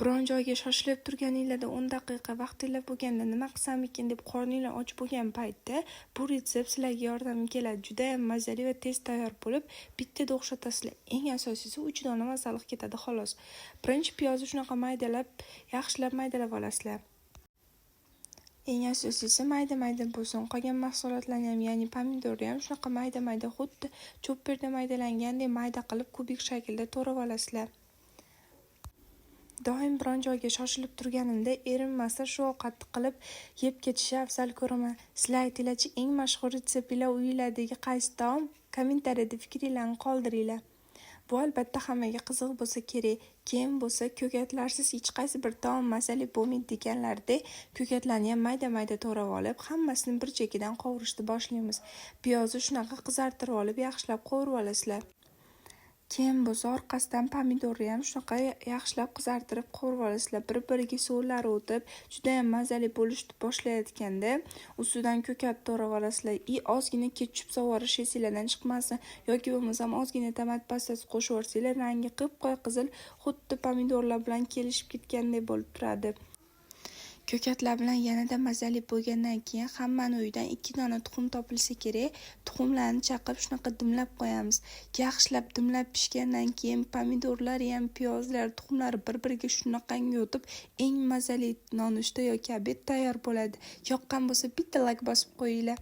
Biron joyga shoshilib turganinglarda, 10 daqiqa vaqtinglar bo'lganda, nima qilsam ekan deb qorninglar och bo'lgan paytda bu retsept sizlarga yordamga keladi. Judayam mazali va tez tayyor bo'lib, bittada o'xshatasizlar. Eng asosiysi, 3 dona masalliq ketadi, xolos. Birinchi piyozni shunaqa maydalab, yaxshilab maydalab olasizlar. Eng asosiysi, mayda-mayda bo'lsin. Qolgan mahsulotlarni ham, ya'ni pomidorni ham shunaqa mayda-mayda, xuddi chopperda maydalangandek mayda qilib, kubik shaklda to'rab olasizlar. Doim biron joyga shoshilib turganimda erinmasdan shu ovqatni qilib yeb ketishni afzal ko'raman. Sizlar aytinglarchi, eng mashhur retseptlar uyinglardagi qaysi taom? Kommentariyada fikringlarni qoldiringlar. Bu albatta hammaga qiziq bo'lsa kerak. Keyin bo'lsa, ko'katlarsiz hech qaysi bir taom mazali bo'lmaydi deganlaridek, ko'katlarni ham mayda-mayda to'rab olib, hammasini bir chekkadan qovurishni boshlaymiz. Piyozni shunaqa qizartirib olib, yaxshilab qovurib olasizlar. Keyin bo'lsa, orqasidan pomidorni ham shunaqa yaxshilab qizartirib qovurib olasizlar. Bir-biriga suvlari o'tib, judayam mazali bo'lishni boshlayotganda ustidan ko'kat to'rab olasizlar и ozgina ketchup sovurish esinglardan chiqmasin yoki bo'lmasam ozgina tomat pastasi qo'shib yuborsanglar, rangi qip-qizil, xuddi pomidorlar bilan kelishib ketgandek bo'lib turadi. Ko'katlar bilan yanada mazali bo'lgandan keyin hammani uyidan 2 dona tuxum topilsa kerak. Tuxumlarni chaqib, shunaqa dimlab qo'yamiz. Yaxshilab dimlab pishgandan keyin pomidorlar ham, piyozlar, tuxumlar bir-biriga shunaqangi o'tib, eng mazali nonushta yoki обед tayyor bo'ladi. Yoqqan bo'lsa, bitta layk bosib qo'yinglar.